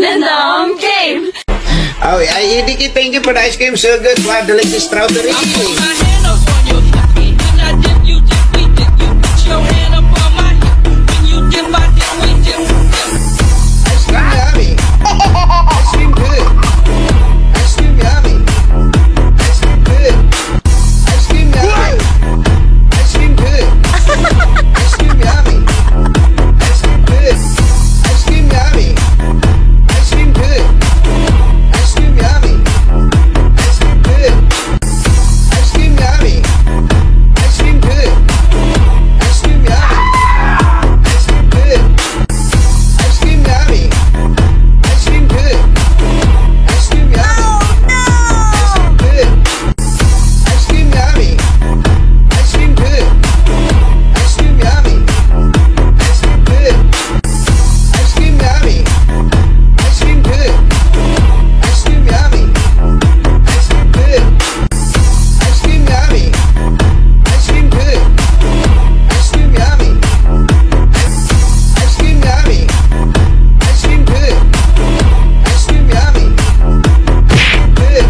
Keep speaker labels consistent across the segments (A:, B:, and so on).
A: And the came.
B: Oh, ay, Diki, thank you for the ice cream. So good. Wow, delicious strawberry.
C: My hand up on your hip. When I dip, you dip, we dip. You put your hand up on my hip. When you dip, I dip, we dip, dip.
B: Ice cream yummy. Ice cream good. Ice cream yummy. Ice cream good. Ice cream yummy. Ice cream good. Ice cream yummy. Ice cream good. Ice cream yummy. Ice cream good. Ice cream yummy. Ice cream good. Ice cream yummy. Ice cream good. Ice cream yummy. Ice cream good. Ice cream yummy. Ice cream good. Ice cream yummy. Ice cream good. Ice cream yummy. Ice cream good. Ice cream yummy. Ice cream good. Ice cream yummy. Ice cream good. Ice cream yummy. Ice cream good. Ice cream yummy. Ice cream good. Ice cream yummy. Ice cream yummy. Ice cream good. Ice cream yummy. Good.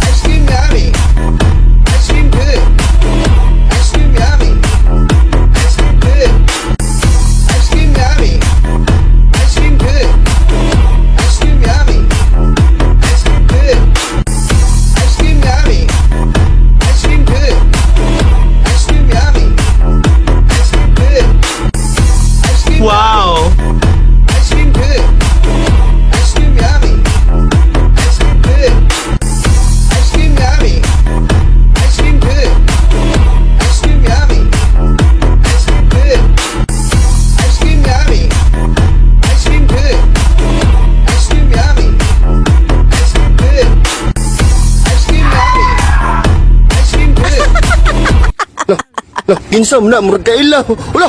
B: Ice cream yummy. Ice cream good. Ice cream yummy. Ice cream good. Ice cream yummy. Ice cream good. Ice cream yummy. Ice cream good. Ice cream yummy. Ice cream good. Ice cream yummy. Ice cream good. Ice cream
D: Wow!
B: Ice cream good. Ice cream yummy. Ice cream good. Ice cream yummy. Ice cream good. Ice cream yummy. Ice cream good. Ice cream yummy. Ice cream good. Ice cream yummy. Ice cream good. Ice cream yummy. Ice cream good.
E: Lah, kinsa man na murag kaila. Wala,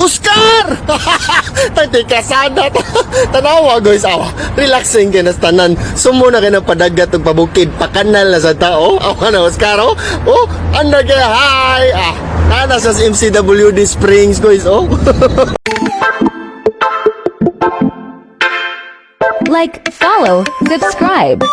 E: Oscar! Tati kasada. Tanawa, guys, awa. Relaxing kay nas tanan. Sumo na kay ng padagat ug pabukid, pakanal na sa tao. Awa na Oscar, oh. Oh, anda kay hi. Ah, nana sa MCWD Springs, guys, oh.
F: Like, follow, subscribe.